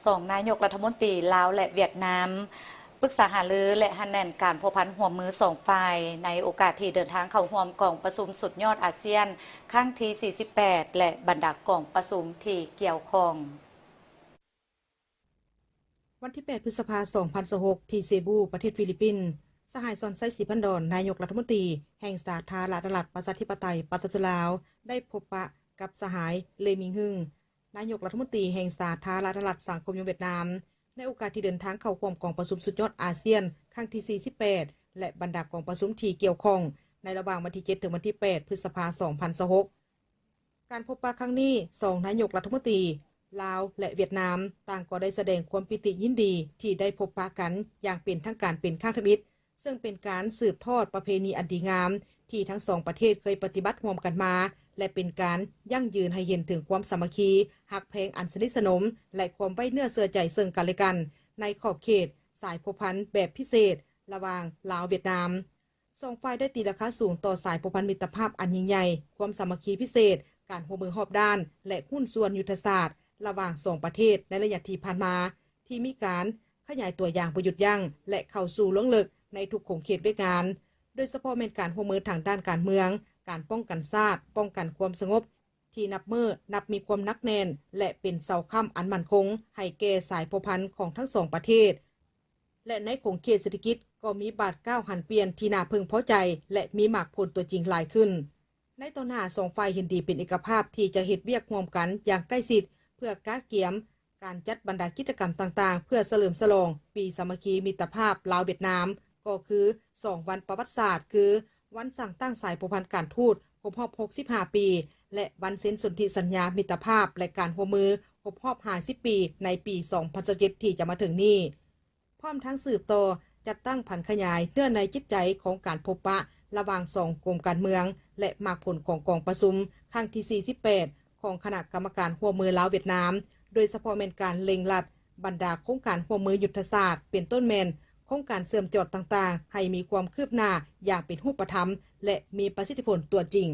ສອງນາຍົກລັດຖະມົນຕີລາວ ແລະ ຫວຽດນາມ ປຶກສາຫາລື ແລະ ຮັດແໜ້ນການພົວພັນຮ່ວມມືສອງຝ່າຍ ໃນໂອກາດທີ່ເດີນທາງເຂົ້າຮ່ວມກອງປະຊຸມສຸດຍອດອາຊຽນ ຄັ້ງທີສີ່ສິບແປດ ແລະ ບັນດາກອງປະຊຸມທີ່ກ່ຽວຂ້ອງ. ວັນທີແປດ ພຶດສະພາ ສອງພັນຊາວຫົກ ທີ່ເຊບູ ປະເທດຟີລິບປິນ, ສະຫາຍ ສອນໄຊ ສີພັນດອນ ນາຍົກລັດຖະມົນຕີແຫ່ງສາທາລະນະລັດ ປະຊາທິປະໄຕ ປະຊາຊົນລາວ ໄດ້ພົບປະກັບສະຫາຍ ເລ ມິງຮຶງ ນາຍົກລັດຖະມົນຕີແຫ່ງສາທາລະນະລັດສັງຄົມນິຍົມຫວຽດນາມ ໃນໂອກາດທີ່ເດີນທາງເຂົ້າຮ່ວມກອງປະຊຸມສຸດຍອດອາຊຽນ ຄັ້ງທີສີ່ສິບແປດ ແລະ ບັນດາກອງປະຊຸມທີ່ກ່ຽວຂ້ອງ ໃນລະຫວ່າງວັນທີເຈັດ ເຖິງວັນທີແປດ ພຶດສະພາ ສອງພັນຊາວຫົກ. ການພົບປະຄັ້ງນີ້ ສອງນາຍົກລັດຖະມົນຕີລາວ ແລະ ຫວຽດນາມ ຕ່າງກໍໄດ້ສະແດງຄວາມປີຕິຍິນດີທີ່ໄດ້ພົບປະກັນຢ່າງເປັນທາງການເປັນຄັ້ງທຳອິດ, ເຊິ່ງເປັນການສືບທອດປະເພນີອັນດີງາມທີ່ທັງສອງປະເທດເຄີຍປະຕິບັດຮ່ວມກັນມາ ແລະ ເປັນການຢັ້ງຢືນໃຫ້ເຫັນເຖິງຄວາມສາມັກຄີ, ຮັກແພງອັນສະໜິດສະໜົມ ແລະ ຄວາມໄວ້ເນື້ອເຊື່ອໃຈເຊິ່ງກັນແລະກັນ ໃນຂອບເຂດສາຍພົວພັນແບບພິເສດລະຫວ່າງລາວ-ຫວຽດນາມ. ສອງຝ່າຍໄດ້ຕີລາຄາສູງຕໍ່ສາຍພົວພັນມິດຕະພາບອັນຍິ່ງໃຫຍ່, ຄວາມສາມັກຄີພິເສດ, ການຮ່ວມມືຮອບດ້ານ ແລະ ຫຸ້ນສ່ວນຍຸດທະສາດລະຫວ່າງສອງປະເທດໃນໄລຍະທີ່ຜ່ານມາ ທີ່ມີການຂະຫຍາຍຕົວຢ່າງບໍ່ຢຸດຢັ້ງ ແລະ ເຂົ້າສູ່ລວງເລິກໃນທຸກຂົງເຂດວຽກງານ, ໂດຍສະເພາະແມ່ນການຮ່ວມມືທາງດ້ານການເມືອງ, ການປ້ອງກັນຊາດ, ປ້ອງກັນຄວາມສະຫງົບ ທີ່ນັບມື້ນັບມີຄວາມໜັກແໜ້ນ ແລະ ເປັນເສົາຄ້ຳອັນໝັ້ນຄົງໃຫ້ແກ່ສາຍພົວພັນຂອງທັງສອງປະເທດ ແລະ ໃນຂົງເຂດເສດຖະກິດກໍມີບາດກ້າວຫັນປ່ຽນທີ່ໜ້າເພິ່ງພໍໃຈ ແລະ ມີໝາກຜົນຕົວຈິງຫຼາຍຂຶ້ນ. ໃນຕໍ່ໜ້າ, ສອງຝ່າຍເຫັນດີເປັນເອກະພາບທີ່ຈະເຮັດວຽກຮ່ວມກັນຢ່າງໃກ້ຊິດ ເພື່ອກະກຽມການຈັດບັນດາກິດຈະກຳຕ່າງໆ ເພື່ອສະເຫຼີມສະຫຼອງປີສາມັກຄີມິດຕະພາບລາວ-ຫວຽດນາມ, ກໍຄືສອງວັນປະຫວັດສາດ ຄື ວັນສ້າງຕັ້ງສາຍພົວພັນການທູດຄົບຮອບຫົກສິບຫ້າປີ ແລະ ວັນເຊັນສົນທິສັນຍາມິດຕະພາບ ແລະ ການຮ່ວມມືຄົບຮອບຫ້າສິບປີ ໃນປີສອງພັນຊາວເຈັດ ທີ່ຈະມາເຖິງນີ້. ພ້ອມທັງສືບຕໍ່ຈັດຕັ້ງຜັນຂະຫຍາຍເນື້ອໃນຈິດໃຈຂອງການພົບປະລະຫວ່າງສອງກົມການເມືອງ ແລະ ໝາກຜົນຂອງກອງປະຊຸມຄັ້ງທີສີ່ສິບແປດ ຂອງຄະນະກຳມະການຮ່ວມມືລາວ-ຫວຽດນາມ, ໂດຍສະເພາະແມ່ນການເລັ່ງລັດບັນດາໂຄງການຮ່ວມມືຍຸດທະສາດ, ເປັນຕົ້ນແມ່ນໂຄງການເຊື່ອມຈອດຕ່າງໆ ໃຫ້ມີຄວາມຄືບໜ້າຢ່າງເປັນຮູບປະທຳ ແລະ ມີປະສິດທິຜົນຕົວຈິງ.